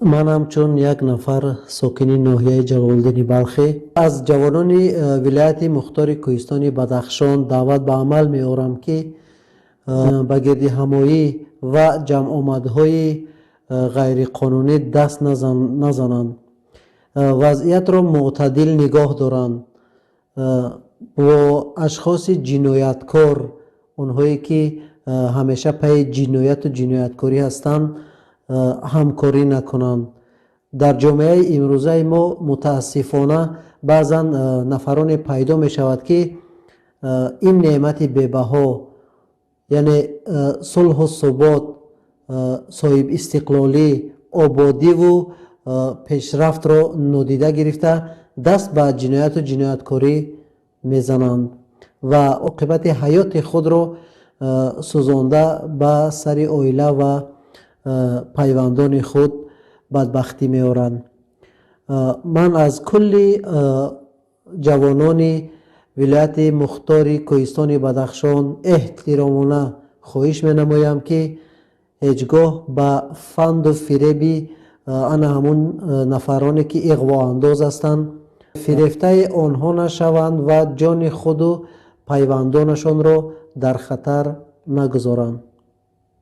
Ман ҳамчун як нафар сокини ноҳияи Ҷалолиддини Балхӣ аз ҷавонони вилояти мухтори Кӯҳистони Бадахшон даъват ба амал меорам, ки ба гирдиҳамоӣ ва ҷамъомадҳои ғайриқонунӣ даст назананд, вазъиятро мӯътадил нигоҳ доранд, бо ашхоси ҷинояткор, онҳое ки ҳамеша пайи ҷинояту ҷинояткорӣ ҳастанд, ҳамкорӣ накунанд. Дар ҷомеаи имрӯзаи мо мутаассифона баъзан нафароне пайдо мешавад, ки ин неъмати бебаҳо, яъне сулҳу субот, соҳибистиқлолӣ, ободиву пешрафтро нодида гирифта, даст ба ҷинояту ҷинояткорӣ мезананд ва оқибати ҳаёти худро сӯзонда, ба сари оила ва пайвандони худ бадбахтӣ меоранд. Ман аз кулли ҷавонони вилояти мухтори Кӯҳистони Бадахшон эҳтиромона хоҳиш менамоям, ки ҳеҷ гоҳ ба фанду фиреби ана ҳамун нафароне, ки иғвоандоз ҳастанд, фирефтаи онҳо нашаванд ва ҷони худу пайвандонашонро дар хатар нагузоранд.